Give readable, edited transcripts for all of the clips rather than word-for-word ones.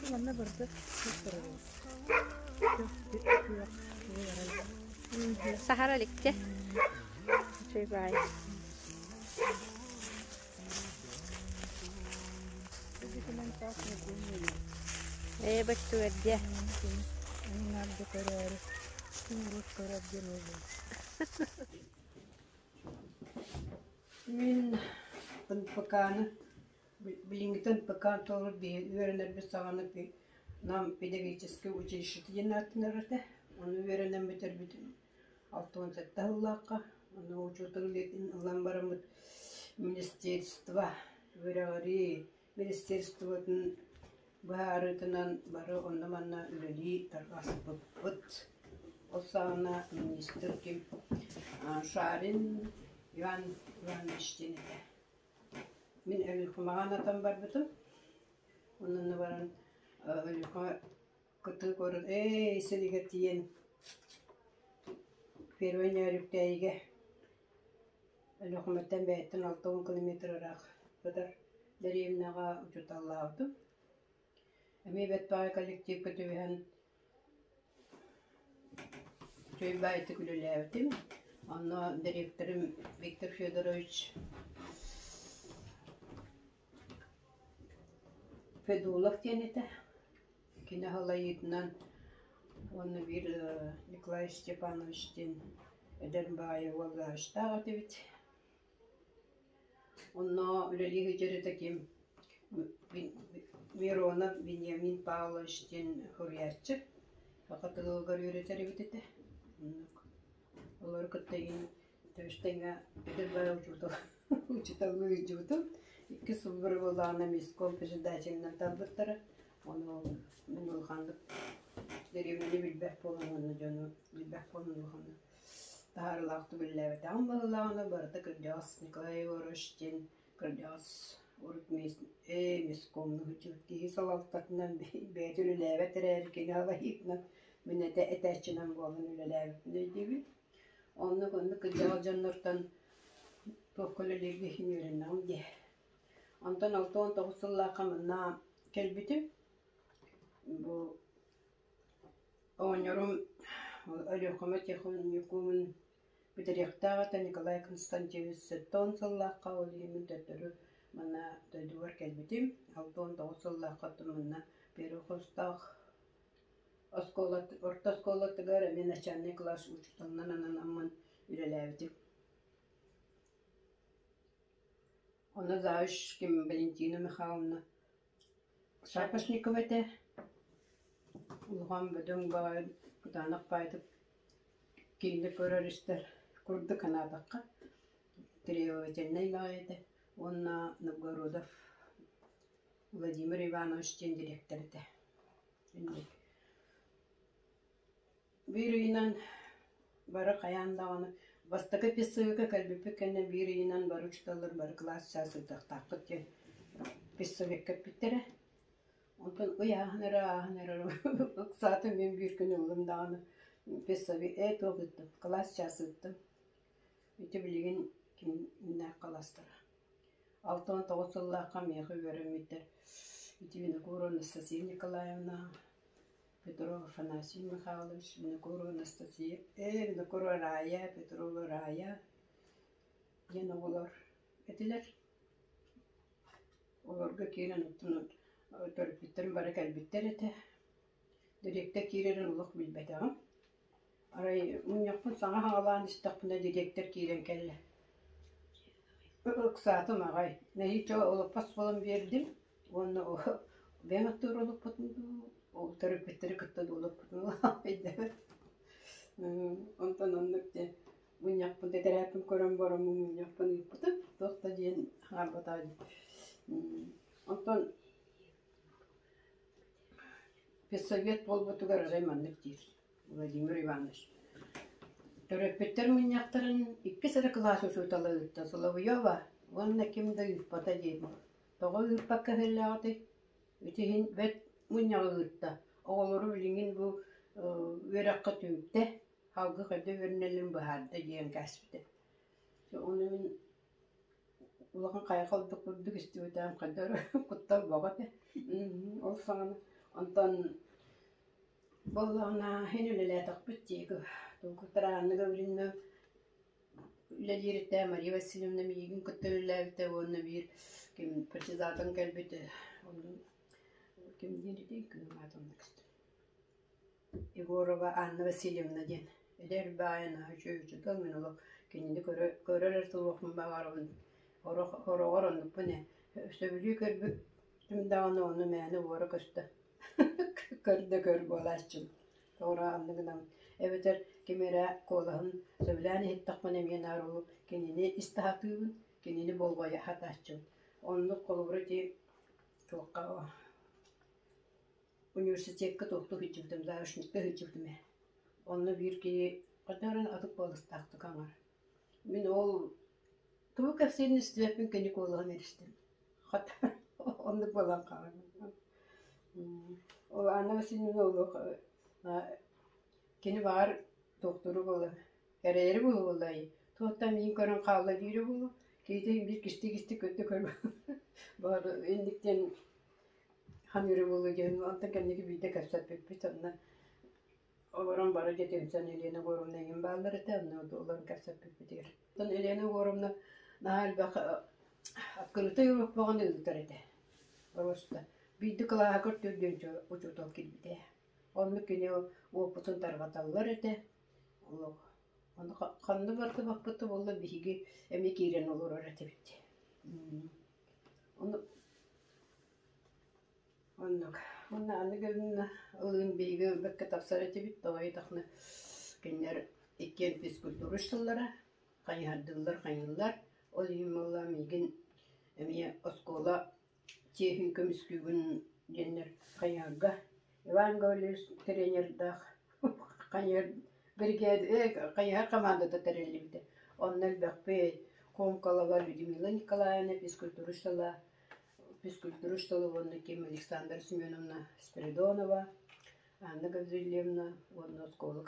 Манна барыта Сахара иликчэ. Үчүгэй баай. Ээ баччугар дьэ. Мин НПК-ны билиҥҥитин НПК-ны толору биһиги үөрэнэрбит саҕана Нам педагогическай училищета диэн ааттанар этэ. Ону үөрэнэн бүтэрбитим 67 сыллаахха. Ону учуутал үлэтин ылан бараммыт министерство үөрэҕирии министерствотын быһаарыытынан бары онно-манна үлэлии тарҕаспыппыт. Ол саҕана министр ким Шарин Иван Иванович диэн этэ. Мин Өлүөхүмэҕэ анатан барбытым. Онно баран Өлүөхүмэ кытыы куорат ээ сиригэр тиийэн Первай Нөөрүктээйигэ Өлүөхүмэттэн бэйэттэн 60 километр ыраах сытар дэриэбинэҕэ учууталлаабытым. Эмиэ бэрт баҕайы коллективка түбэһэн үчүгэй баҕайытык үлэлээбитим. Онно дириэктэрим Виктор Федорович Федулов диэн этэ. Кини салайыытынан уонна биир Николай Степанович диэн эдэр баҕайы уоллаачтаах этибит. Онно үлэлии сылдьар этэ ким Миронов Вениамин Павлович диэн суруйааччы саха тылыгар үөрэтэр эбит этэ. Оннук. Олору кытта игин тэбис-тэҥҥэ эдэр баҕайы учуутал учууталлыы сылдьыбытым. Иккис сылбар буоллаҕына миском председателинэн талбыттара. Ону мин улаханнык дэриэбинэни билбэт буолан уонна дьону билбэт буолан улаханнык таһаарыылаахтык үлэлээбэтэҕим быһыылааҕына барыта кырдьаҕас Николай Егорович диэн кырдьаҕас урут ээ мискомну сылдьыбыт киһи салалтатынан бэйэтэ үлэлээбэт эрээри кини салайыытынан мин этэ этээччинэн буолан үлэлээбиппин өйдүүбүн. Оннук оннук кырдьаҕас дьоннортон туохха үлэлииргэ иһин үөрэннэҕим дии. Онтон 69 сыллаахха манна кэлбитим. Бу оҕонньорум Өлүөхүмэ техникумун бүтэриэхтээх этэ Николай Константинович 70 сыллаахха ол иһин мин төттөрү манна дойдубар кэлбитим. 69 сыллаахха оттон манна Первый хостаах оскуола орто оскуолатыгар эмиэ начальнай кылаас учууталынан ананаммын үлэлээбитим. Онно завуч ким Валентина Михайловна Шапошникова этэ. Улахан бөдөҥ баҕайы кытаанах баайдык киинэ көрөр-истэр курдук санаатахха требовательнай баҕайы этэ уонна Новгородов Владимир Иванович диэн дириэктэр этэ. Инник. Биир ыйынан бары хайаан даҕаны бастакы педсовекка кэлбиппит кэннэ биир ыйынан бары учууталлар бары кылаас чаас ыытыахтааххыт диэн педсовекка эппиттэрэ. Онтон ый ааһан эрэ ааһан эрэ ыксаатым мин биир күн ыллым даҕаны педсовет ээ туох ыыттым кылаас чаас ыыттым. Ити билигин кимнээх кылаастара. 69 сыллаахха миэхэ үөрэммиттэр ити Винокурова Анастасия Николаевна, Петров Афанасий Михайлович, Винокурова Анастасия, Винокурова Рая, Петрова Рая диэн оҕолор этилэр. Олорго киирэн оттон төрөппүттэрим бары кэлбиттэр этэ. Дириэктэр киирэрин олох билбэтэҕим. Арай мунньахпын саҥа саҕалаан истэхпинэ дириэктэр киирэн кэллэ. Ыксаатым аҕай. Нэһииччэ олоппос буолан биэрдим уонна бэйэм аттыгар олоппутум дуу, ол төрөппүттэри кытта дуу олоппутум өйдөөбөт. Онтон оннук диэн мунньахпын тэтэрээппин көрөн бараммын мунньахпын ыыппытым. Туох да диэн хаалбатаҕа дии. Онтон педсовет буолбутугар арай маннык диир Владимир Иванович. Төрөппүттэр мунньахтарын иккис эрэ кылаас учуутала ыытта Соловьева уонна ким да ыыппата диэн. Тоҕо ыыппакка иһиллээҕитэй? Ити иһин бэрт мунньаҕы ыытта. Оҕолору билигин бу үөрэххэ түмтэ, салгыы хайдах үөрэнэллэрин быһаарда диэн кээспитэ. Ону мин улахан хайҕал да курдук истибитэҕим хайдах эрэ куттал бөҕө этэ. Ол саҕана онтон буоллаҕына иһин үлэлээтэхпит дии Тугутараанныга билиннэ үлэлииритэ Мария Васильевна миигин кытта үлэлээбитэ уонна биир ким председатель кэлбит ким диэн ити кыым аатын Егорова Анна Васильевна диэн эдэр баайа наһаа үчүгэй учуутал мин олох кинини көрө көрөр эрэ туруохпун баҕарабын сороҕор оннукпун ээ сөбүлүү көрбүтүм даҕаны ону мээнэ уора көстө көр да көр буолааччым тоҕо оннук гынан эбэтэр ким эрэ куолаһын сөбүлээн иһиттэхпинэ эмиэ наар ол кинини истэ сатыыбын кинини болҕойо сатааччыбын оннук холобура ити туохха университекка туохтуу сылдьыбытым, заочникка сылдьыбытым ээ. Онно биир киһи хайдах эрэ атык куоластаахтык аҥар. Мин ол тугу кэпсиирин истибэппин кини куолаһын эрэ истэбин. Хата оннук буолан хаалбытым. Ол Анна Васильевна олох кини баҕар туохтуура буолуо, эрэйэрэ буолуо туохтан миигин көрөн хаалла диирэ буолуо, киһитэ биир кистии-кистии көрдө көрө баҕар инник диэн Хамыыра буолуо диэн онтон кэнники биирдэ кэпсэппиппит онно олорон бары дьэ түмсэн Елена Егоровна эҥин бааллар этэ онно олорон кэпсэппиппитигэр. Оттон Елена Егоровна наһаа элбэх открытый уруок бөҕөнү ыытар этэ. Просто биирдэ кылааһыгар төрдүөн учуутал киирбитэ. Онно кини уопутун тарҕаталлар этэ. Олох ону ханна барда баппыта буолла биһиги эмиэ киирэн олорор этибит. Ону Оннук. Уонна аны гына ылыын биһиги ылбакка тахсар этибит, тоҕо диэтэххинэ кинилэр иккиэн физкультура сыллара, хайыһардыыллар хайыыллар. Ол иһин буолла миигин эмиэ оскуола чиэһин көмүскүүгүн диэннэр хайыһарга Иван Гаврильевич тренердээх хайыһар биригээдэ хайыһар хамаандата тэриллибитэ. Онно элбэхпит Хоҥколова Людмила Николаевна физкультура сыла физкультура уонна ким Александра Семеновна Спиридонова, Анна Гаврильевна уонна оскуола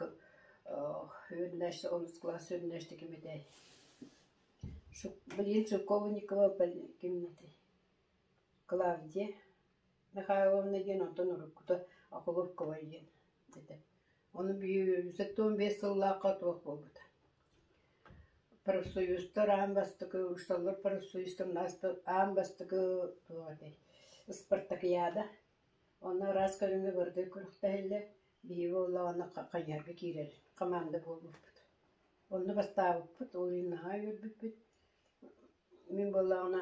үөрэнээччи онус кылаас үөрэнээччитэ ким этэй? Билигин Шелковникова ким этэй? Клавдия Михайловна диэн онтон уруккута Околовкова диэн этэ. Ону 75 сыллаахха туох буолбута. Профсоюзтар аан бастакы усталлар профсоюзтар аан бастакы туох этэй ыспартакыйаада. Онно араас көрүҥҥэ барыта күрэхтэһиллэр. Биһиги буоллаҕына хайыһарга киирэр хамаанда буолбуппут. Онно бастаабыппыт, ол иһин наһаа үөрбүппүт. Мин буоллаҕына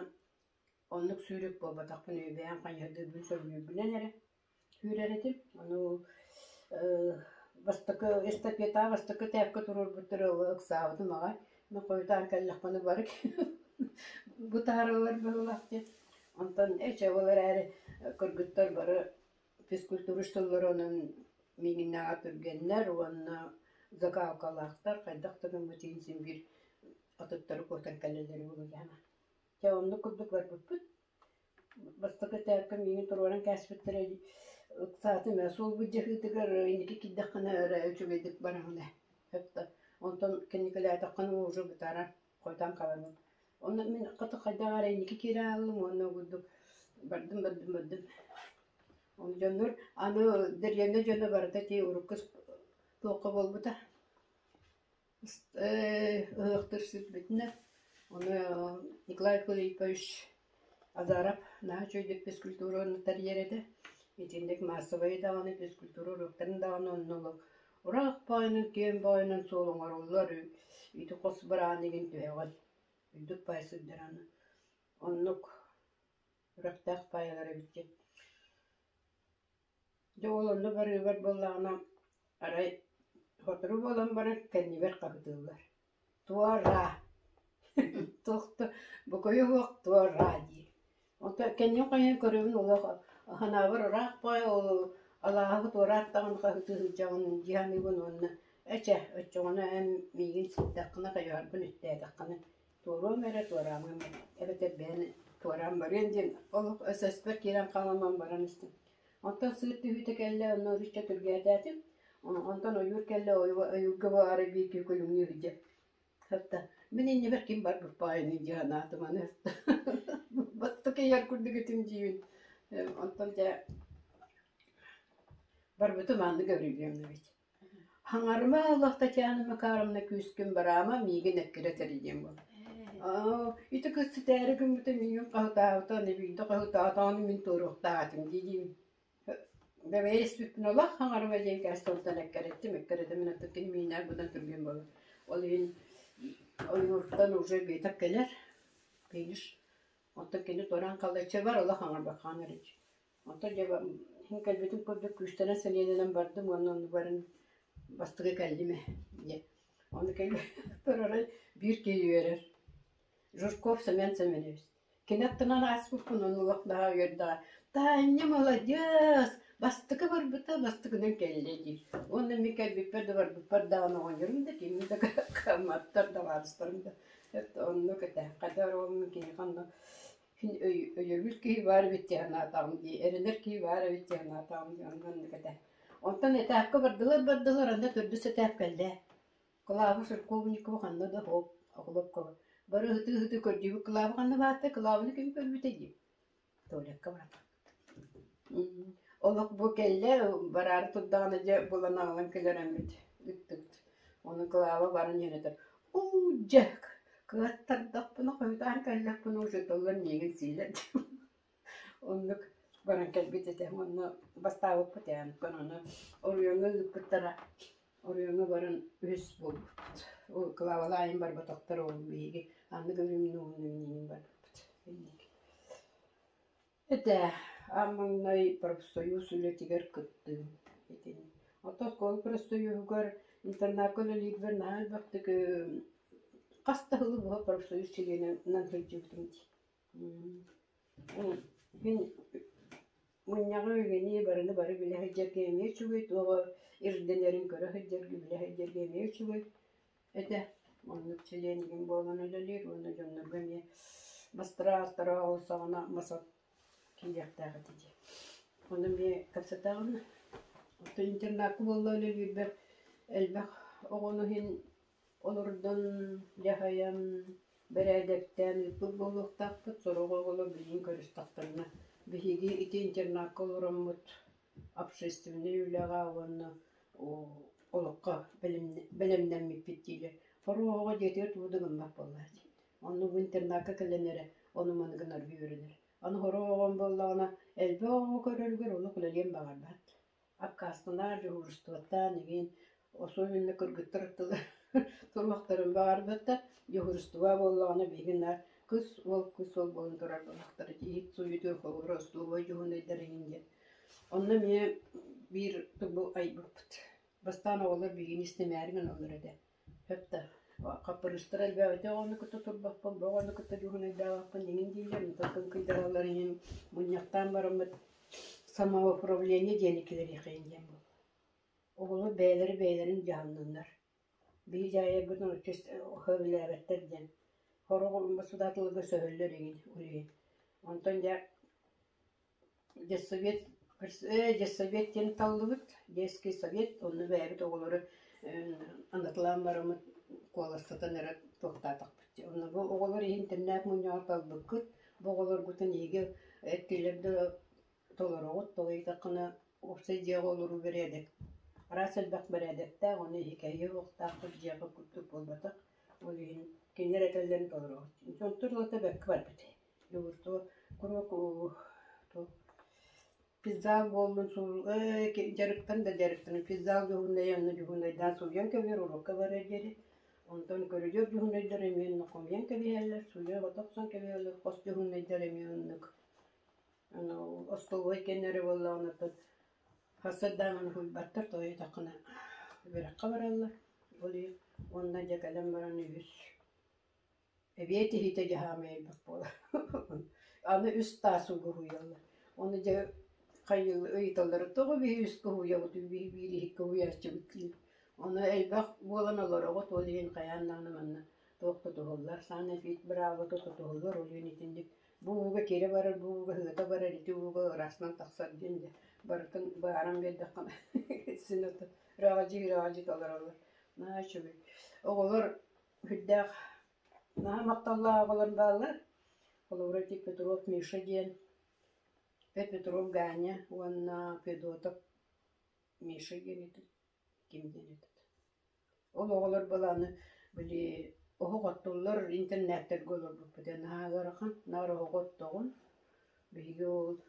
оннук сүүрүк буолбатахпын, бэйэм хайыһардыырбын сөбүлүүрбүнэн эрэ Күүрэр этим. Ону бастакы эстафетаҕа бастакы этээпкэ туруорбуттара ол ыксаабытым аҕай. Мин хойутаан кэллэхпинэ бары бытаараллар быһыылаах диэн. Онтон эчэ ол эрээри кыргыттар бары физкультура сыллар онон миигиннээҕэр түргэннэр уонна закалкалаахтар хайдах да гыммытын син биир атыттары куотан кэлэллэр буолуо Дьэ оннук курдук барбыппыт. Бастакы этээпкэ миигин туруоран кээспиттэрэ ыксаатым ээ, суол былдьаһыытыгар инники киирдэххинэ эрэ үчүгэйдик бараҕын ээ. Сөп Онтон кэнникилээтэххинэ уже бытааран хойутаан хаалаҥҥын. Онно мин хата хайдах эрэ инники киирэ хааллым уонна ол курдук бардым бардым бардым. Ол дьоннор аны дэриэбинэ дьоно барыта ити урукку туохха буолбута Ыһыахтыыр сирбитинэ, ону Николай Филиппович Азаров наһаа үчүгэйдик физкультураны тэрийэр этэ. Итинник маассабайы даҕаны, физкультура уруоктарын даҕаны онно олох ыраах баайынан, киэҥ баайынан суол оҥороллор, ити хос бараан игин түһэҕин, үрдүк баай сирдэр аны. Оннук үрэхтээх баайалар эбит диэн. Дьэ ол онно барыыбар буоллаҕына арай сотору буолан баран кэннибэр хаһытыыллар: «Туора, туох да бокуойа суох туора» диир. Онтон кэнним хайан көрөбүн олох санаабар ыраах баҕайы ол алааһы туораат даҕаны хаһытыы сылдьаҕын дии саныыбын уонна «Эчэ, оччоҕуна эн миигин ситтэххинэ, хайыһарбын үттээтэххинэ туоруом эрэ, туораамам эрэ эбэтэр бэйэн Туораан барыан диэн олох өсөспөр киирэн халаман баран истим. Онтон сыыр түһүүтэ кэллэ, онно уручча түргээтээтим. Онтон ойуур кэллэ, ойуурга баара биир киһи күлүҥнүү сылдьар. Хатта мин иннибэр ким барбыт баайыный дии санаатым аны. Бастакы ыйар курдук этим диибин. Онтон дьэ барбытым анык Гаврильевна ведь. Хаҥарыма олох Татьяна Макаровна күүскүн бараама миигин эккирэтэр диэн буолла. Аа, ити кыыс ситээри гыммыта миигин хаһытаабыта, аны биирдэ хаһытаатаҕына мин туоруохтаах этим дии-диибин. Бэбэйэ испиппин олох хаҥарыма диэн кээстэ эккирэттим, эккирэтэммин оттон кини миинээр быдан түргэн буолар. Ол иһин ойууртан уже биэтэк кэлэр, финиш. Оттон кини туораан хаалла, бар олох хаҥарбаххаан эрэ Онтон дьэ иһин кэлбитим курдук күүстэнэн сэниэлэнэн бардым уонна онну баран бастакы кэллим ээ диэн. Ону кэлбиппэр арай биир киһи үөрэр: Жирков Семен Семенович. Кини аттынан ааспыппын ону олох наһаа үөрдэҕэ: «Таанньа маладьыас! Бастакы барбыта бастакынан кэллэ» диир. Уонна мин кэлбиппэр да барбыппар даҕаны оҕонньорум да кимим да кыамматтар табаарыстарым да оннук этэ. Хайдах эрэ ол мин киһиэхэ онно Мин өйөбүл киһи баар эбит дии санаатаҕым дии, эрэнэр киһи баар эбит дии санаатаҕым дии, онно оннук этэ. Онтон этапка бардылар-бардылар, анда төрдүс этап кэллэ. Клава Шелковникова ханна да суох, Охлопкова. Бары ыһытыы-ыһытыы көрдүүбүт Клава ханна баартай, Клаваны ким көрбүтэй дии. Туалекка баран Олох бу кэллэ, бараары турдаҕына дьэ булан аҕалан кэлэрэммит ыттыбыт. Ону Клава баран иһэн этэр: «Уу дьэ, кыаттардахпына хойутаан кэллэхпинэ учууталлар миигин сиилэр» Оннук баран кэлбит этэ уонна бастаабыппыт ээ, онтон ону оройуоҥҥа ыыппыттара. Оройуоҥҥа баран үһүс буолбуппут. Ол Клавалаайын барбатахтар ол биһиги Анна Гаврильевна барбыппыт. Инник. Этэ, аан маҥнай профсоюз үлэтигэр кыттыым итини. Оттон оскуола профсоюһугар интернакка үлэлиирбэр наһаа элбэхтик хас да сылы быһа профсоюз чилиэнинэн сылдьыбытым дии. Мин мунньаҕы үгэни барыны бары билэ сылдьарга эмиэ үчүгэй, туоҕа ирдэнэрин көрө сылдьарга, билэ сылдьарга эмиэ үчүгэй этэ. Оннук чилиэнигин буолан үлэлиир уонна дьоннорго эмиэ бастара-астара ол саҕана мас от киириэхтээх этэ дии. Ону эмиэ кэпсэтэҕин. Оттон интернакка буолла үлэлиирбэр элбэх оҕону иһин олордон, дьаһайан, бэрээдэктээн ыыппыт буолуохтаахпыт. Сорох оҕолор билигин көрүстэхтэринэ биһиги ити интернакка олороммут общественнай үлэҕэ уонна олоххо бэлэмнэммиппит дииллэр. Хоруо оҕо дьиэтигэр тугу да гыммат буоллааччы. Онно бу интернакка кэлэн эрэ ону-маны гынарга үөрэнэр. Аны хоруо оҕом буоллаҕына элбэх оҕо көрөрүгэр олох үлэлиэн баҕарбат. Аккаастанар, дьуһуурустубаттаан игин, особенно кыргыттар туруохтарын баҕарбаттар. Дьуһуурустуба буоллаҕына биһиги наар кыс уол, кыс уол буолан турар буоллахтара. Иһит суйутуй холобура остуолуой дьуһунайдар игин диэн. Онно эмиэ биир тугу айбыппыт. Бастаан оҕолор биһигини истимээри гыналлар этэ. Сөп да, хаппырыыстара элбээбитэ оҕону кытта турбаппын, бу оҕону кытта дьуһунайдаабаппын иҥин дииллэр, онтон кыҥкыйдараллар иһин мунньахтаан бараммыт самоуправление диэни киллэриэхэйин диэн буолла. Оҕолор бэйэлэрэ бэйэлэрин дьаһанныннар. Биһи дьаайарбытын оччо сөбүлээбэттэр диэн. Сорох судатыларга сөһөллөр иҥин ол иһин. Онтон дьэ Детсовет детсовет диэн таллыбыт, детский совет, онно бэйэбит оҕолору анатылаан бараммыт куоластатан эрэ туохтаатахпыт дии. Онно бу оҕолор иһин тэннээх мунньаҕы талбыккыт, бу оҕолоргутун эһиги эттилэр да толороҕут, толуйдаххына уопсай дьиэҕэ олоруу бэрээдэк, араас элбэх бэрээдэктээх, ону эһиги кэһиэ уохтааххыт дьиэҕэ курдук буолбатах, ол иһин кинилэр этэллэрин толороҕут. Онтон ылата бэркэ барбыт. Дьулустуо куруук пиззал буоллун дьарыктан да дьарыктанан пиззал дьуһуннайа онно дьуһуннайдаан сууйан кэбиһэр уруокка барыар диэри. Онтон көрүдүөр дьуһуннайдар эмиэ онно хомуйан кэбиһэллэр, сууйа ото охсон кэбиһэллэр, хос дьуһуннайдар эмиэ оннук. Аны остолобуой кэннэ эрэ буоллаҕына оттон сарсыардааҥҥыны уһуйбаттар, тоҕо диэтэххинэ үөрэххэ бараллар. Ол иһин уонна дьэ кэлэн баран үһүс Эбиэт иһитэ дьаһаамайбыт буолар. Аны үс таас угуһуйаллар. Ону дьэ хайыы ыйыталлара тоҕо биһи үскэ уһуйабыт, биир иһиккэ уһуйааччыбыт диир. Ону элбэх буолан олороҕут, ол иһин хайаан даҕаны манна Туох тутуһуллар, санэпид быраабыта тутуһуллар, ол иһин итинник бу ууга кирэ барар, бу ууга ыһыыта барар, ити ууга ыраасынан тахсар диэн дьэ барытын быһааран биэрдэххинэ син ото ыраҕадьы-ыраҕадьы толороллор. Наһаа үчүгэй. Оҕолор сүрдээх наһаа махталлаах оҕолор бааллар. Холобура ити Петров Миша диэн, Петров Ганя уонна Федотов Миша диэн этэ, ким диэн этэ. Ол оҕолор былааны били оһох оттуллар интернеттэргэ олорбуппут наһаа ыарахан, наар оһоҕу оттоҕун. Биһиги ол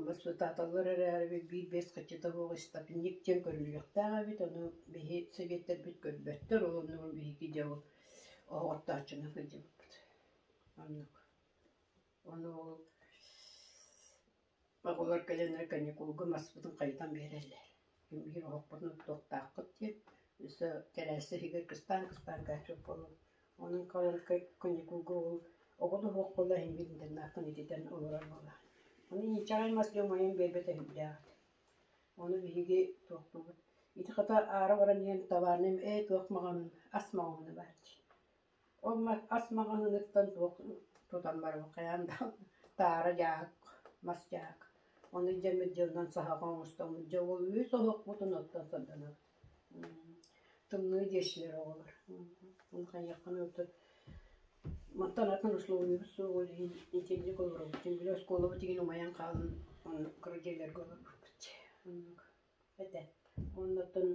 баспытааталлар эрээри биир-биэс хаччыта суох истопник диэн көрүллүөхтээх эбит, ону биһи сэбиэттэрбит көрбөттөр, ол оннугар биһиги дьэ ол оһох оттооччунан сылдьыбыппыт. Оннук. Ону ол оҕолор кэлэннэр каникулга маспытын хайытан биэрэллэр. Биир оһохпутун оттуохтааххыт диэн, өссө тэрээсэ иһигэр кыстаан-кыстаан кээччик буолан. Онон каникулга ол оҕо да оһох буолла иһин биир интернаттан ититэн олорор буолла. Ону инчэҕэй мас дьон умайан биэрбэтэ сүрдээх этэ. Ону биһиги туохтуубут. Ити хата аара баран иһэн табаарынай ээ туох маҕаһыын ас маҕаһыына баар дии. Ол ас маҕаһыыныттан туох тутан барабын хайаан да таара дьааһык, мас дьааһык. Ону дьэммит дьылынан саһаҕа оҥостоммут дьэ ол үс оһохпутун оттон сордонобут. Тымныы диэччилэр оҕолор. Ону хайыаххына отут мантан атын условиебыт суох ол иһин итинник олоробут. Били оскуолабыт игин умайан хаалан оннук кыра дьиэлэргэ олорбуппут. Оннук этэ. Оннуттан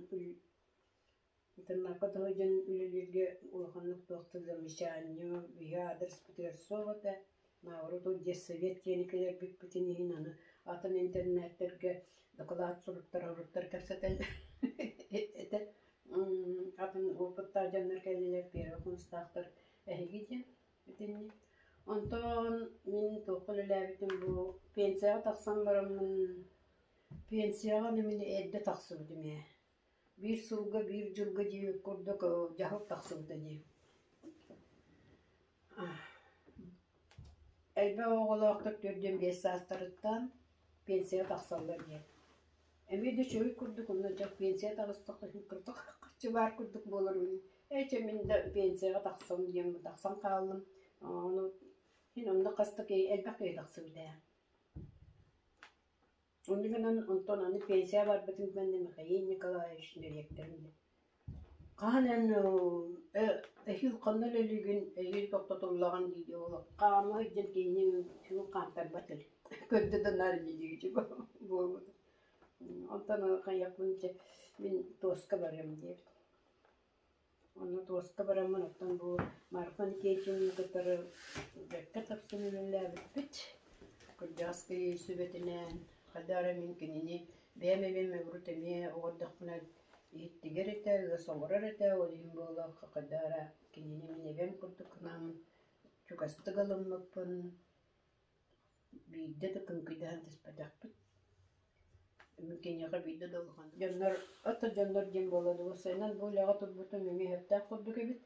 Интернакка сылдьан үлэлииргэ улаханнык туох да замечание, биһи аадырыспытыгар суох этэ. Наоборот, ол детсовет диэни кэлэрбиппитин иһин аны атын интернеттэргэ дакылаат суруттара уруттар кэпсэтэн этэ. Атын опыттаах дьоннор кэллилэр, первый курстаахтар эһиги диэн итинник. Онтон мин туохха үлэлээбитим бу пенсияҕа тахсан бараммын, пенсияҕа мин эрдэ тахсыбытым ээ. Биир сылга, биир дьылга диэбит курдук дьаһал тахсыбыта дии. Элбэх оҕолоохтор 45 саастарыттан пенсия тахсаллар диэн. Эмиэ да үчүгэй курдук, онно дьэ пенсия таҕыстахха кырдьык харчы баар курдук буолар үһү. Ээ чэ мин да пенсияҕа тахсан диэн тахсан хааллым. Ону мин онно хас да киһи элбэх киһи тахсыбыта ээ. Оннук гынан онтон аны пенсия барбытын кэннэ Михаил Николаевич дириэктэрим диэн хаһан эн эһиил ханна үлэлиигин, эһиил тохтотуллаҕын дии ол хаама сылдьан киһини сүгүн хаамтарбат этэ көрдө да наар инньэ буолбут. Онтон хайыахпын дьэ мин туоска барыам диэбит. Онно туоска бараммын оттон бу Марфа Никитичны кытары бэркэ тапсан үлэлээбиппит. Кырдьаҕас киһи сүбэтинэн, хайдах эрэ мин кинини бэйэм эбэм урут эмиэ оҕо эрдэхпинэ иһиттигэр этэ, ыас оҥорор этэ, ол иһин буола хайдах эрэ кинини мин эбэм курдук гынаммын чугастык ылыммыппын, биирдэ да кыҥкыйдаһан түспэтэхпит. Киниэхэ биирдэ да улахан дьоннор, ото дьоннор диэн буолла дуу, сайынан бу үлэҕэ турбутум эмиэ сөптөөх курдук эбит.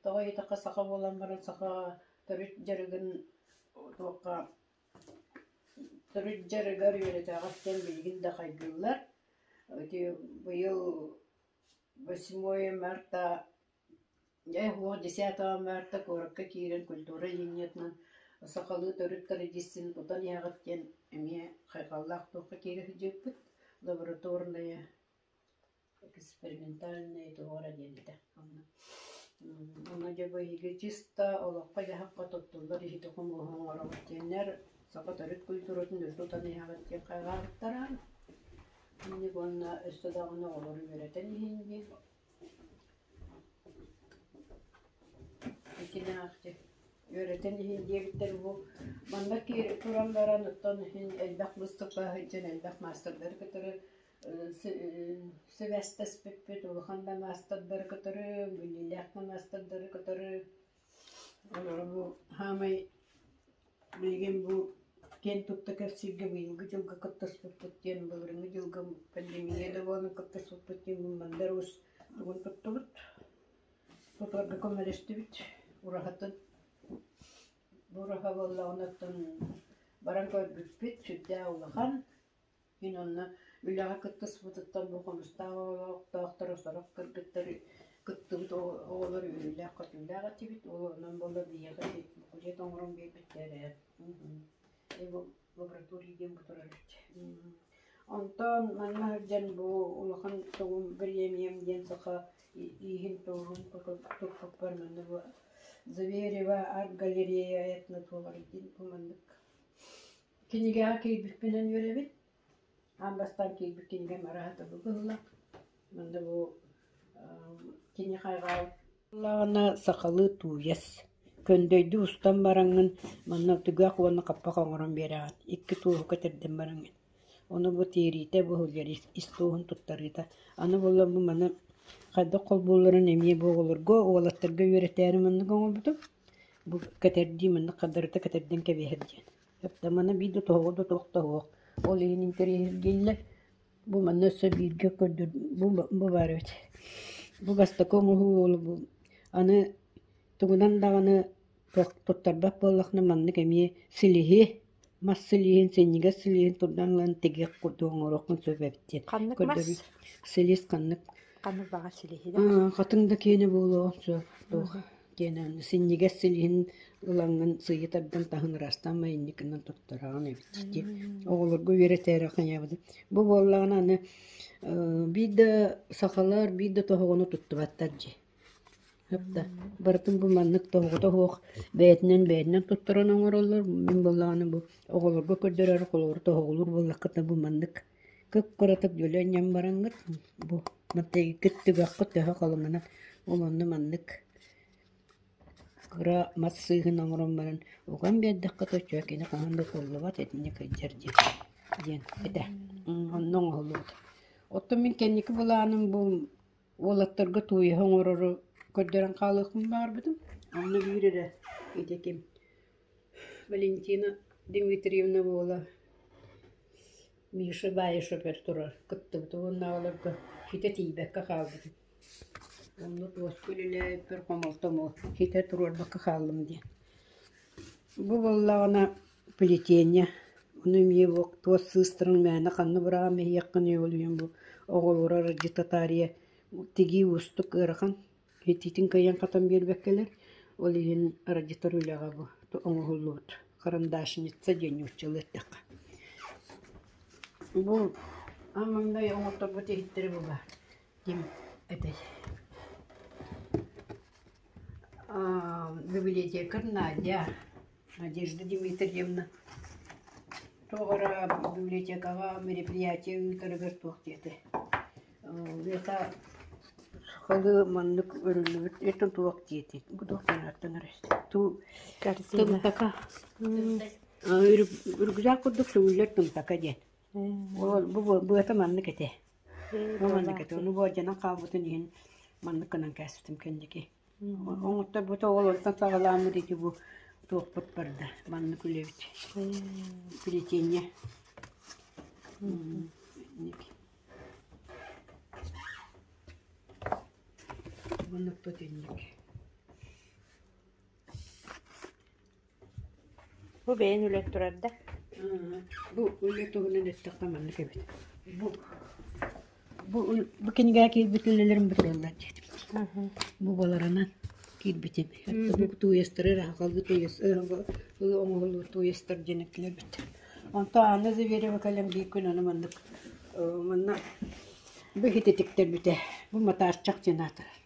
Тоҕо диэтэххэ саха буолан баран саха төрүт дьарыгын туохха төрүт дьарыгар үөрэтээҕэр диэн билигин да хайгыыллар. Ити быйыл 8 марта Дьэ, уох 10 марта куоракка киирэн культура линиятынан сахалыы төрүт традицияны тутан иһэҕит диэн эмиэ хайҕаллаах туохха киирэ сылдьыбыппыт. Лабораторная, экспериментальная туох эрэ диэн этэ. Онно онно дьэ бу эһиги чисто олоххо-дьаһахха туттуллар иһити-хомуоһу оҥоробут диэннэр саха төрүт культуратын өрө тутан иһэҕит диэн хайҕаабыттара. Инник уонна өссө даҕаны оҕолору үөрэтэн иһин диэн Итинээхти үөрэтэн иһин диэбиттэр бу манна туран баран оттон иһин элбэх быыстапка сылдьан элбэх маастардары кытары сибээстэспиппит, улахан да маастардары кытары, биллиилээх да маастардары кытары. Олору бу саамай билигин бу киэн тутта кэпсииргэ быйылгы дьылга кыттыспыппыт диэн былырыыҥҥы дьылга пандемия да буолан кыттыспыппыт диэн Мандар Уус тугун туттубут, тутарга көмөлөстүбүт ураһатын. Бу ураһа буоллаҕына оттон баран көрбүппүт сүрдээх улахан. Мин онно үлэҕэ кыттыспытыттан бу Хомустаах олохтоохторо сорох кыргыттар Кыттыбыт оҕолор үөрүүлээх-көтүүлээх этибит, ол онон буолла биһиэхэ буклет оҥорон биэрбиттэрэ. Лаборатория диэн бу турар эбит. Онтон манна сылдьан бу улахан тугум бириэмийэм диэн саха ииһин туоһун туппуппар манна бу Зверева арт-галерея этнотуолар диэн бу маннык кинигэҕэ киирбиппинэн үөрэбин. Аан бастаан киирбит кинигэм арааһа тобу быһыылаах. Манна бу кини хайҕаабыт буоллаҕына сахалыы тууйас. Көндөйдүү устан бараҥҥын манна түгэх уонна хаппах оҥорон биэрэҕин. Икки туоһу кэтэрдэн бараҥҥын. Ону бу тиэриитэ бу иһигэр ис туоһун туттарыыта. Аны буолла бу маны хайдах холбуулларын эмиэ бу оҕолорго, уолаттарга үөрэтээри маннык оҥорбутум. Бу кэтэрдии маннык хардарыта кэтэрдэн кэбиһэр диэн. Маны биир да тоһоҕо да туох да суох. Ол иһин интэриэһиргииллэр. Бу манна өссө бииргэ көрдөр бу бу баар эбит. Бу бастакы оҥоһуу уолу бу аны тугунан даҕаны туттарбат буоллахына маннык эмиэ силиһи мас силиһин синньигэс силиһин турдан ылан тигиэх курдук оҥоруоххун сөп эбит диэн Ханнык мас? көрдөрүү. Силис ханнык Ханнык баҕа силиһи да? Хатыҥ да киэнэ буолуо сөп туох Диэн синньигэс силиһин ылаҥҥын сыыйа тардан таһын ыраастаан майынньыкынан туттараҕын эбит дии. Оҕолорго үөрэтээри хайаабытым. Бу буоллаҕына аны биир да сахалар биир да тоһоҕону туттубаттар дии. Хапта барытын бу маннык тоһоҕото суох бэйэтинэн бэйэтинэн туттаран оҥороллор. Мин буоллаҕына бу оҕолорго көрдөрөр холобур тоһоҕолуур буоллаххытына бу маннык кып-кыратык дьөлө анньан бараҥҥыт бу маттайгыт түгэххит төһө халыҥынан ол онно маннык Кыра мас сыыһын оҥорон баран уган биэрдэххэ то кини хаһан да куоллубат итинник сылдьар диэн диэн этэ. Онно оҥоһуллубут. Оттон мин кэнники былааным бу уолаттарга тууйаһы оҥорору көрдөрөн хаалыахпын баҕарбытым. Онно биир эрэ ити ким Валентина Дмитриевна буола Миша Баишев эр турар кыттыбыта уонна оҕолорго ситэ тиийбэккэ хаалбытым. Онно туоска үлэлээбиппэр хомолтом ол ситэ туруорбакка хааллым диэн. Бу буоллаҕына плетение, ону эмиэ бу туос сыыстарын мээнэ ханна быраҕан иһиэххиний ол иһин бу оҕолоро аралдьыта таарыйа тигии уустук ыарахан итиитин кыайан хатан биэрбэккэлэр, ол иһин аралдьытар үлэҕэ бу оҥоһуллубут карандашница диэн нууччалыы эттэххэ. Бу аан маҥнай оҥотторбут иһиттэрэ бу баар. Ким этэй? Библиотекарь Надя, Надежда Дмитриевна. Туох эрэ библиотекаҕа мероприятие ыытарыгар туох диэтэ. Миэхэ сахалыы маннык өрүллүбүт это туох диэтий? Бу туох диэн ааттанар Туу тымтака. Үргүлээх курдук сөҥүллэр тымтака диэн. Ол бу быата маннык этэ. Бу маннык этэ. Ону бу алдьанан хаалбытын иһин маннык гынан кээспитим кэнники. Оҥотторбута ол онтон саҕалааммыт ити бу туохпут барда. Маннык үлэбит. Плетение. Маннык тотинник. Бу бэйэн үлэн турар да? Бу үлэ туһунан эттэххэ маннык эбит. Бу бу бу кинигэҕэ киирбит үлэлэрим бу тураллар диэтим. Бу баларанан киирбитим. Бу тууйастары ыраахалыы тууйас оҥоһуллубут тууйастар диэн этилэр эбит. Онтон Анна Зверева кэлэн биир күн аны маннык манна бу иһити тиктэрбитэ. Бу матаарчах диэн аатырар.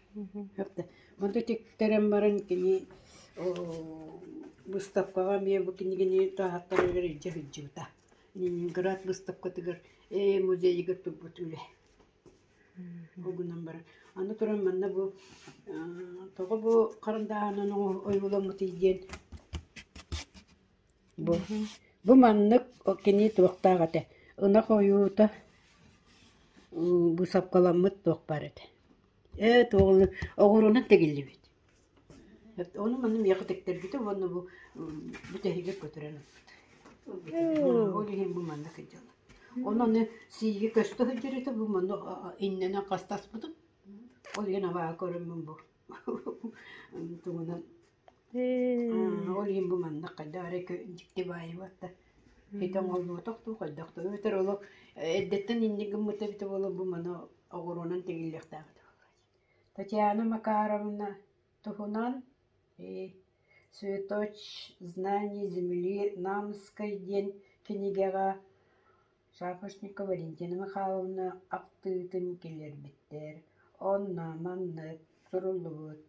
Онто тиктэрэн баран кини быыстапкаҕа эмиэ бу кинигэни тааһаттарыгар илдьэ сылдьыбыта. Ленинград быыстапкатыгар ээ музейыгар турбут үлэ. Ол гынан баран аны туран манна бу тоҕо бу харандааһынан ойууламмытый диэн Бу бу маннык кини туохтаах этэ ынах ойуута быысапкаламмыт туох баар этэ Ээ туоҕуну оҕуруонан тигиллибит. Ону маны миэхэ тиктэрбитэ уонна бу бүтэһигэр көтүрэн ылбыт. Ол иһин бу манна сылдьаллар. Онон аны сииги көстө сылдьар этэ бу манна иннэнэн хастаспытым. Ол иһин абааһы көрөммүн бу тугунан ол иһин бу манна хайдах эрэ дьикти баайы барда. Ити оҥоһуллубатах дуу хайдах дуу эбэтэр олох эрдэттэн инник гыммыта эбитэ буоллар бу маны оҕуруонан тигиллиэхтээх этэ. Татьяна Макаровна туһунан «Цветоч знаний земли Намской» диэн кинигэҕэ Шапошникова Валентина Михайловна ахтыытын киллэрбиттэр. Онно маннык суруллубут: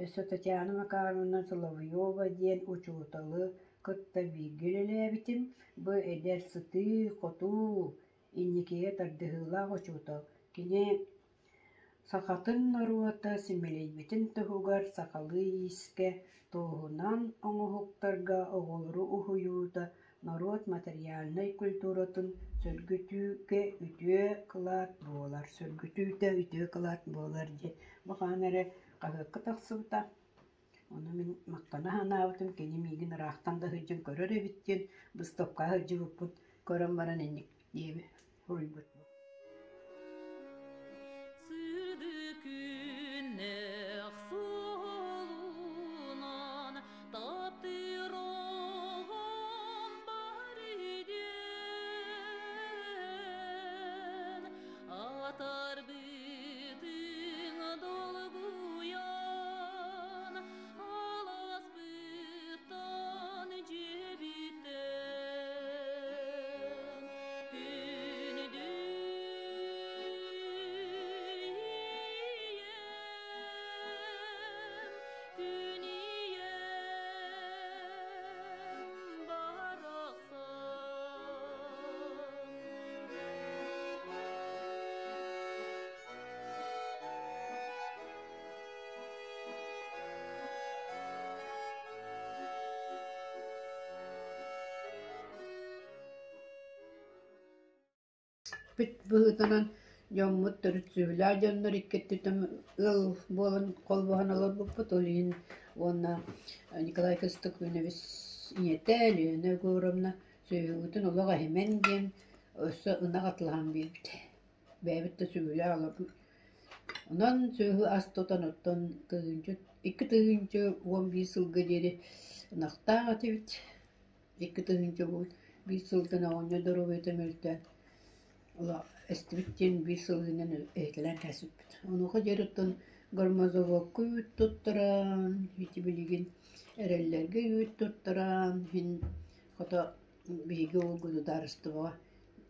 «Өссө Татьяна Макаровна Соловьева диэн учууталы кытта бииргэ үлэлээбитим. Бу эдэр сытыы-хотуу, инникигэ тардыһыылаах учуутал. Кини сахатын норуота симэлийбитин туһугар сахалыы иискэ, туоһунан оҥоһуктарга оҕолору уһуйуута норуот материальнай культуратын сөргүтүүгэ үтүө кылаат буолар, сөргүтүүтэ үтүө кылаат буолар» диэн бу хаһан эрэ хаһыакка тахсыбыта. Ону мин махтана санаабытым, кини миигин ыраахтан да сылдьан көрөр эбит диэн быыстапкаҕа сылдьыбыппын көрөн баран инник диэби суруйбут. Сырдык күннээх суолунан таптыыр оҕом бар диэн атарбытыҥ долгуйан аласпыттан дьиэбиттэн күндү ийэм, күн ийэм барахсан. Бүт быһыытынан дьоммут төрүт сүбэлээх дьоннор икки өттүттэн ыал буолан холбоһон олорбуппут. Ол иһин уонна Николай Костокунович ийэтэ Лена Егоровна сүөһүгүтүн олох эһимэн диэн өссө ынах атылаһан биэрбитэ. Бэйэбит да сүбэлээх олорбут. Онон сүөһү ас тутан оттон тыһыынча 2011 сылга диэри ынахтаах этибит. 2011 сылтан оҕонньор доруобуйата мөлтөөн эстибит диэн биир сылынан эһэтэлээн кээспиппит. Онуоха диэри оттон гормозаводка үүт туттаран, ити билигин эрэллэргэ үүт туттаран, иһин хото биһиги ол государствоҕа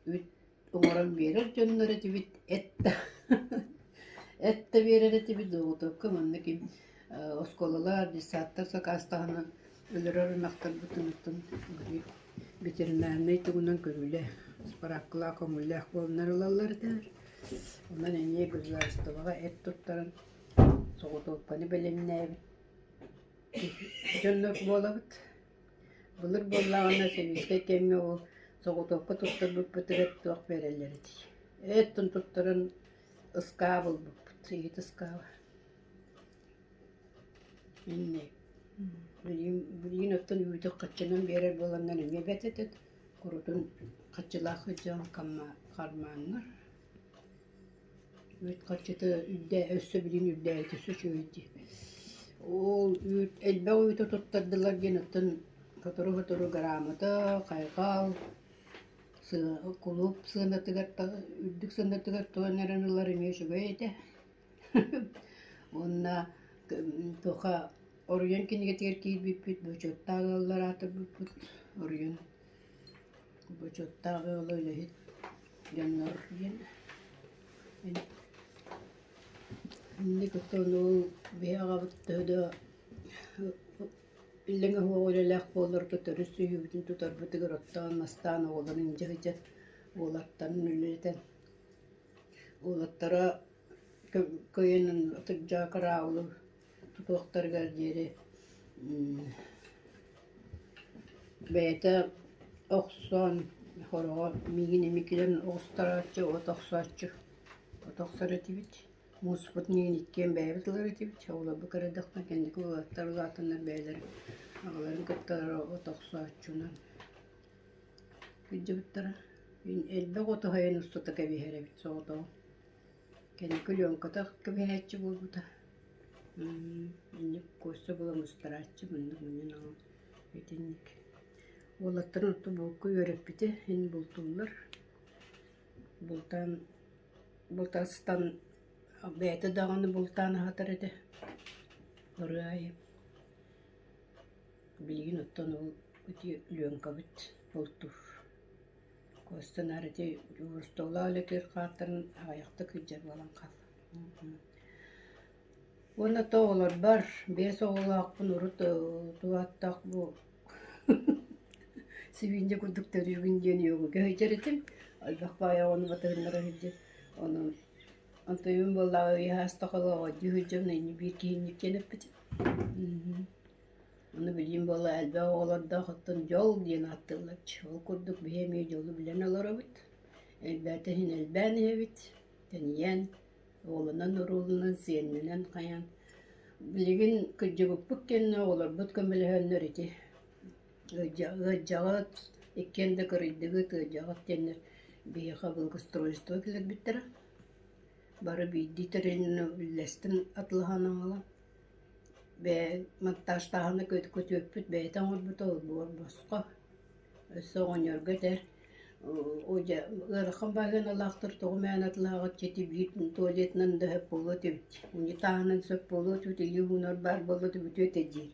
үүт оҥорон биэрэр дьоннор этибит, эт да эт да биэрэр этибит, золотовка манна ким оскуолалар, детсадтар сакаастаһан өлөрөр ынахтарбытын оттон ветеринарнай тугунан көрүүлэ ыспыраапкалаах көҥүллээх буоланнар ылаллар этэ. Онон эмиэ государствоҕа эт туттаран соҕотуопканы бэлэмнээбит дьоннор буолабыт. Былыр буоллаҕына сэбиэскэй кэмҥэ ол соҕотуопка туттарбыппытыгар туох биэрэллэр этэй? Эт туттаран ыскаап ылбыппыт, иһит ыскааба. Инник. Билигин, билигин оттон үүтү хаччынан биэрэр буоланнар эмиэ бэрт этэ. Курутун хаччылаах сылдьан хармааннар. Үүт харчыта үрдээ өссө билигин үрдээбитэ өссө үчүгэй дии. Ол үүт элбэх үүтү туттардылар диэн оттон сотору-сотору грамота, хайҕал, кулууп сыанатыгар үрдүк сыанатыгар туран эрэн ылар эмиэ үчүгэй этэ. Уонна туоха Оруйан кинигэтигэр киирбиппит, бочуоттаах ыаллар аатырбыппыт. Оруйан бочуоттаах ыала үлэһит дьоннор диэн. Инник оттон ол биһи аҕабыт төһө да иллэҥ оһуох үлэлээх буолларга төрүт сүөһүбүтүн тутарбытыгар оттоон-мастаан оҕолорун илдьэ сылдьан уолаттарын үлэлэтэн уолаттара кыайан атырдьаҕа кыраабылы тутуохтарыгар диэри бэйэтэ охсон хороҕо миигин эмиэ кэлэн оҕустарааччы, от охсооччу, от охсор этибит. Мууспутун иһин иккиэн бэйэбит ылар этибит. Оҕолорбут кыра кэнники уолаттар улаатаннар бэйэлэрэ аҕаларын кытта от охсооччунан сылдьыбыттара. Элбэх оту сайын устата кэбиһэр эбит соҕотоҕун. Кэнники Ленката кэбиһээччи буолбута. Инник Костя буолан устарааччы муннук мунньан аҕал итинник. Уолаттарын оттон булка үөрэппитэ, иһин бултууллар. Бултаан бултастан Бэйэтэ даҕаны бултаан аһатар этэ. Ырыа аайы. Билигин оттон ол ити Ленкабыт бултуур. Костя наар ити Ростовлаах үлэтигэр хааттаран аҕыйахта кырдьар буолан хаалла. Уонна то оҕолорбор биэс оҕолоохпун урут туһаттах бу сибиинньэ курдук төрүүбүн диэн йогуга сылдьар этим. Элбэх баайа оҕону батыһыннара сылдьар. Онон онтуйум буоллаҕа ыйаһаастах олоҕо дии сылдьан инньэ биир киһинньик диэн эппитим. Ону билигин буолла элбэх оҕолордоох оттон дьол диэн ааттыыллар. Ол курдук биһи эмиэ дьолу билэн олоробут. Элбээтэ иһин элбээн иһэбит, тэнийэн, уолунан-уруулунан, сиэннэнэн хайаан. Билигин кырдьыбыппыт кэннэ оҕолорбут көмөлөһөннөр ити ыалдьаҕыт, иккиэн да кырыйдыгыт, ыалдьаҕыт диэннэр биһиэхэ благоустройство киллэрбиттэрэ. Бары биирдии тэрилинэн үллэстэн атылаһан аҕалан Бэйэ монтажтааһына көтүөппүт бэйэтэ оҥорбута олбуор босхо. Өссө оҕонньорго этэр дьэ ыарахан баһыыналаахтар тоҕо мээнэ атылааҕыт ити биир туалетынан да сөп буолуо этибит, унитаһынан сөп буолуо этибит, илии уунар баар буолла да бүтүө этэ диир.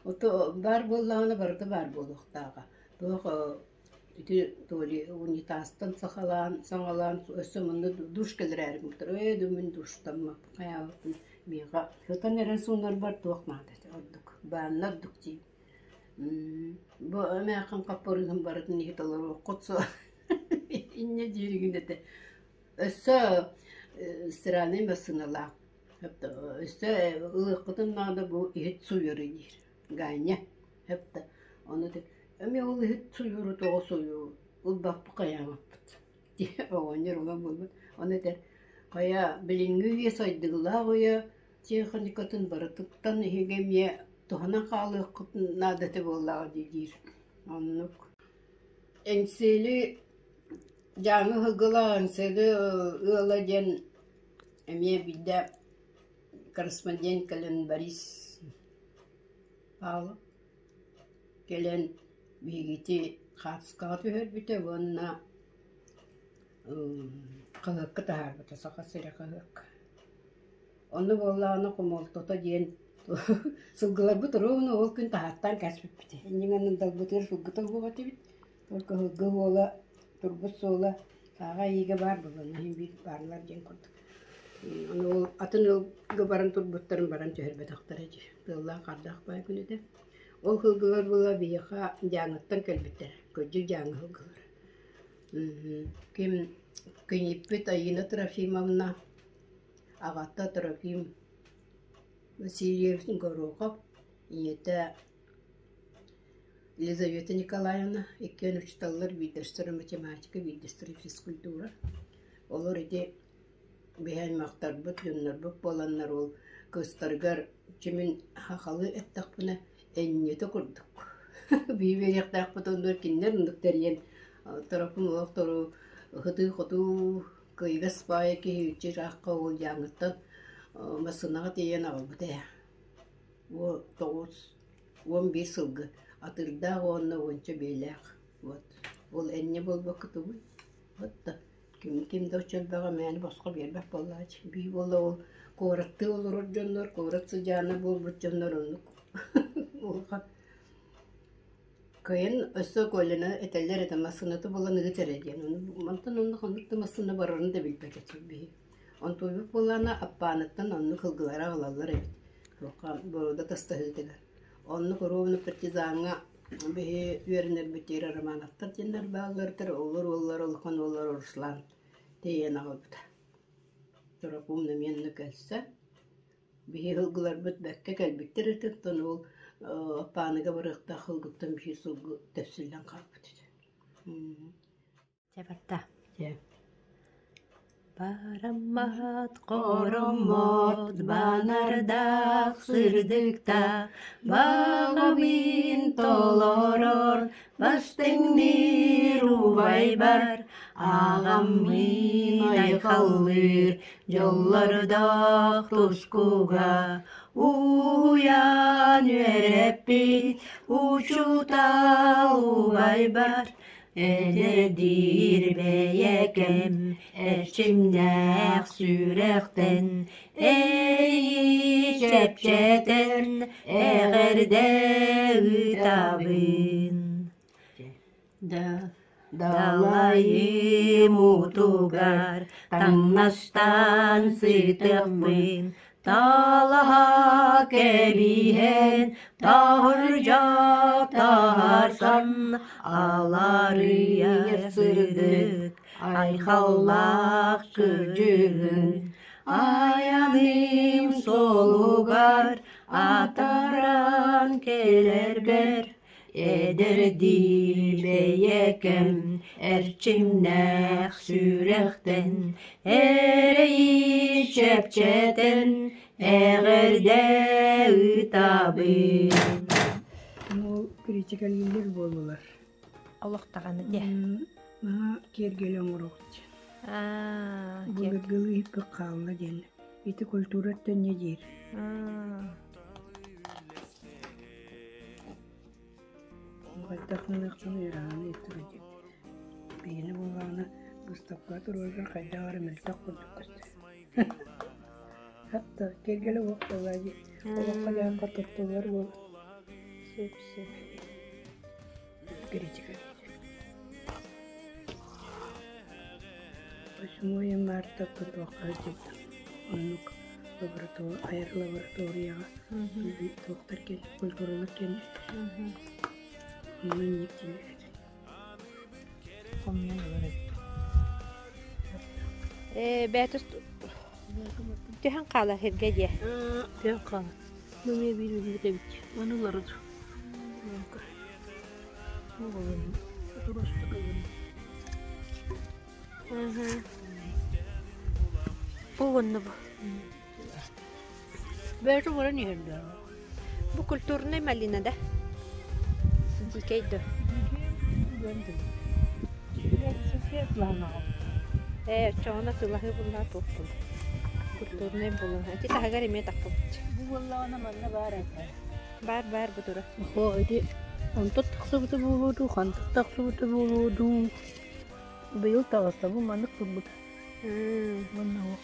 Ото баар буоллаҕына барыта баар буолуохтааҕа. Туох Ити то ли унитазтан сахалаан, саҥалаан өссө манна душ кэлэрээри гыммыттар. Ээ да мин душтаммаппын хайаабаппын миэхэ сытан эрэн суунарбар туох наада этэ ордук баанна ордук дии. Бу эмээххин хаппырыыһын барытын иһит олоруоххут суох инньэ дииригин этэ. Өссө стиральнай массыыналаах. Өссө ылыаххытын наада бу иһит сууйары диир Ганя. Эптэ ону эмиэ ол иһит суйууру тоҕо суйуу ылбаппыт хайаабаппыт диye оҕонньор улам буолбут. Ону этэр хайа билиҥҥи үйэ сайдыылаах үйэ техникатын барытыттан эһиги эмиэ туһанан хаалыаххыт наада этэ буоллаҕа дии диир. Оннук. Эҥсиэли Дьааҥы Ыһыгылаах Эҥсиэли ыала диэн эмиэ биирдэ корреспондент кэлэн Борис Павлов кэлэн биһигити хаапскаҕа түһэрбитэ уонна хаһыакка таһаарбыта Саха сирэ хаһыакка. Онно буоллаҕына хомолтото диэн сылгыларбыт ровно ол күн таһааттаан кээспиппит. Инньэ гынан далбытыгар сылгыта суох этибит. Только сылгы уола турбут суола сааҕа иигэ баар буолан иһин биир баарлар диэн курдук. Ону ол атын ыалга баран турбуттарын баран түһэрбэтэхтэрэ дии. Тыаллаах хардаах баай күн этэ. Ол сылгылар буола биһиэхэ Дьааҥыттан кэлбиттэрэ. Кырдьык Дьааҥы сылгылара. Ким киниппит Айыына Трофимовна, аҕата Трофим Васильевич Горохов, ийэтэ Елизавета Николаевна иккиэн учууталлар биирдэстэрэ математика, биирдэстэрэ физкультура. Олор ити биһи аймахтарбыт, дьоннорбут буоланнар ол кыыстарыгар чимин сахалыы эттэхпинэ энньэтэ курдук биһи биэриэхтээхпит оннугар кинилэр оннук тэрийэн Торопун олохтору ыһытыы-хотуу кыайыгас баайа киһи үччэ ыраахха ол Дьааҥыттан массыынаҕа тиэйэн аҕалбыта ээ. 91 сылгы атыырдаах уонна уонча биэлээх вот ол энньэ буолбакка тугуй вот да ким ким да оччо элбэҕи мээнэ босхо биэрбэт буоллааччы биир буолла ол куораттыы олорор дьоннор куорат сыдьаана буолбут дьоннор оннук улахан кыайан өссө Коляны этэллэр этэ массыыната булан ыыт эрэ диэн мантан онно ханнык да массыына барарын да билбэт этим биһи Онтуйбут буоллаҕына Аппааныттан оннук сылгылары аҕалаллар эбит туохха боруода тастаһыытыгар. Оннук ровно партизаҥҥа биһи үөрэнэрбитигэр Романовтар диэннэр баалларыгар олор уоллара улахан уоллара Руслан тиэйэн аҕалбыта. Торопуун эмиэ онно кэлсэ. Биһи сылгыларбыт бэркэ кэлбиттэр этэ, оттон ол Аппааныга барыахтаах сылгыттан биир сылгы тэпсиллэн хаалбыт этэ. Чэ барда. Бараммат хороммот банардаах сырдыкта баҕабын толорор бастыҥныыр убайбар аҕаммын айхаллыыр дьоллордоох тускуга уһуйан үөрэппит учуутал убайбар. Эдэрдиир бэйэкэм эрчимнээх сүрэхтэн Эйи чэпчэтэн эҕэрдэ ыытабын. Далайым утугар таҥнастан сытыахпын, талаһа кэбиһэн, таһырдьа таһарсан, аларыйар сырдык айхаллаах кырдьыгын, айаным суолугар атаран кэлэрбэр Эдэрдии бэйэкэм эрчимнээх сүрэхтэн эрэйи чэпчэтэн эҕэрдэ ыытабын. Ну, критикалииллэр буоллулар. Олох даҕаны дьэ. Наһаа киэргэли оҥоруохча. Аа, Былыргылыы иһиппит хаалла диэн. Ити культура өттө инньэ диир. Хайдах гыныахпын ыарахан ыйыттара диэн. Биһини буоллаҕына быыстапкаҕа туруорар хайдах эрэ мөлтөх курдук көстөр. Хатта киэргэлэ уох буоллаа дии. Олоххо-дьаһахха туттуллар буолан. Сөп сөп. Критика. Восьмое марта туохха сылдьыбытым. Оннук айар лабораторияҕа туохтар кэлэ культуралар кэлэ. Онно инник дииллэр. Хомуйан ылар эбит. Ээ, бэйэтэ түһэн хаалар сиргэ диэ. Түһэн хаалар. Бу эмиэ биир үүммүт эбит. Маны ыларыт. Бу уонна бу. Бэйэтэ баран иһэр да. Бу культурнай малина да? Дикэй да. Ээ, оччоҕуна тылаһыы буллаа туохпун. Культурнай булун. Ити таһыгар эмиэ таххыбыт. Бу буоллаҕына манна баар этэ. Баар баар бу тура. О, ити онтон тахсыбыта буолуо дуу, хантан тахсыбыта буолуо дуу. Быйыл таҕыста бу маннык турбут. Уонна ол.